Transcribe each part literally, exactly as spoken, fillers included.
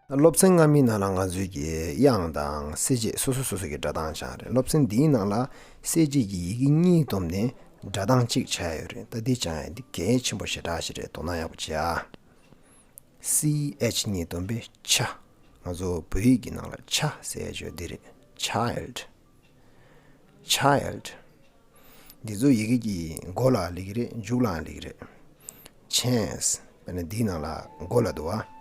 སློབ་ཚན་སྔ་མའི་ནང་ལ་ང་ཚོས་ཀྱི་དབྱངས་དང་གསལ་བྱེད་སོ་སོ་སོ་སོ་གི་སྒྲ་གདངས་སྦྱངས་རེད། སློབ་ཚན་འདིའི་ནང་ལ་གསལ་བྱེད་ཀྱི་ཡི་གེ་གཉིས་བསྡོམས་ནས་སྒྲ་གདངས་གཅིག་ཆགས་ཡོད་རེད། ད་འདི་སྦྱང་ཡ་འདི་གལ་ཆེན་པོ་ཞེ་དྲག་ཞིག་རེད། དོ་སྣང་ཡག་པོ་བྱེད་ཨ། སི་ཨེཆ་གཉིས་བསྡོམས་པས་ཆ། ང་ཚོ་བོད་ཡིག་གི་ནང་ལ་ཆ་ཟེར་ཡ་ཅིག་ཡོད། འདི་རེད། Child. Child. འདི་ཚོ་ཡི་གེ་གི་མགོ་ལ་སླེབས་ཀྱི་རེད། མཇུག་ལའང་སླེབས་ཀྱི་རེད། Chance. དཔེར་ན་འདིའི་ནང་ལ་མགོ་ལ་འདུག་བ།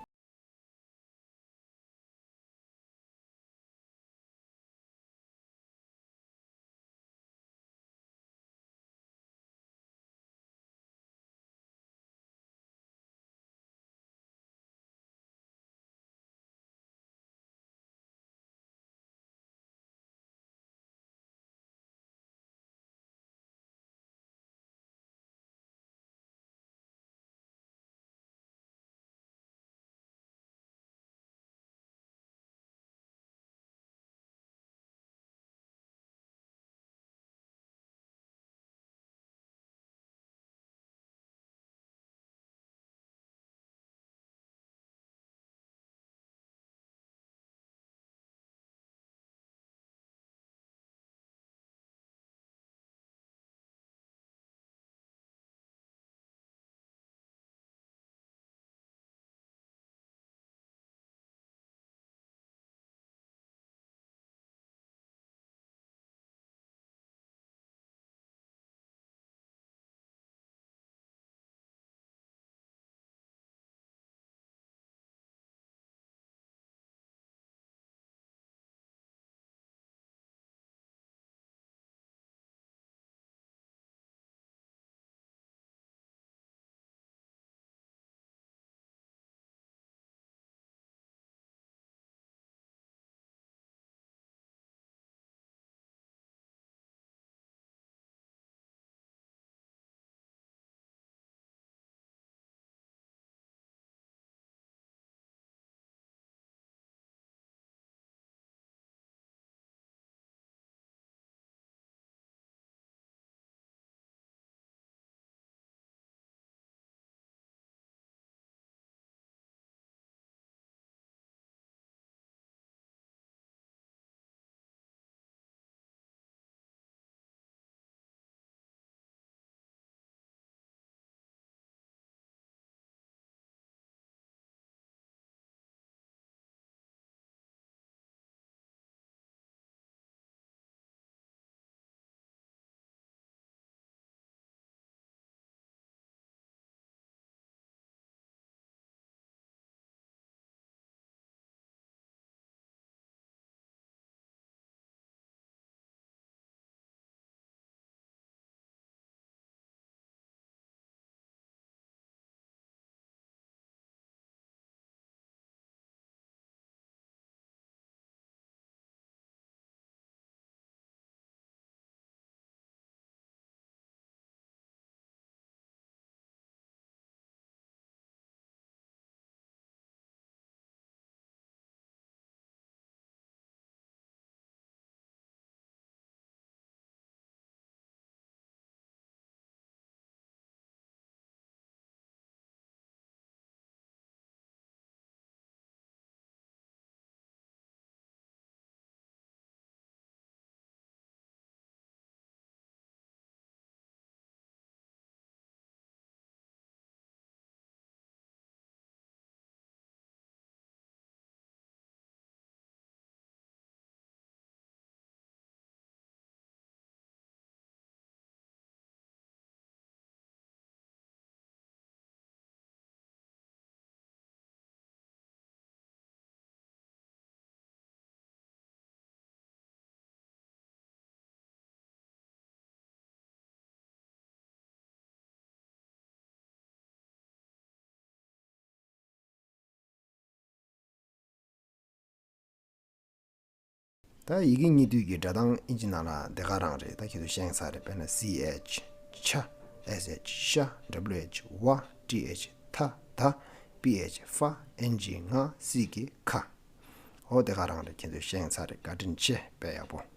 ད་ཡི་གེ་གཉིས་བསྡུས་ཀྱི་སྒྲ་གདངས་ཨིན་ཇི་ནང་ལ་དེ་ག་རང་རེད། ད་ཁྱེད་ཚོ་ཤེས་ཚར་རེད། དཔེར་ན་སི་ཨེཆ་ཆ། ཨེས་ཨེཆ་ཤ། ཌབ་ལིའུ་ཨེཆ་ཝ། ཊི་ཨེཆ་ཐ། ད། པི་ཨེཆ་ཧྥ། ཨེན་ཇི་ང་། སི་གེ་ཁ། འོ་དེ་ག་རང་རེད། ཁྱེད་ཚོ་ཤེས་ཚར་རེད། བཀའ་དྲིན་ཆེ། དཔེ་ཡག་པོ།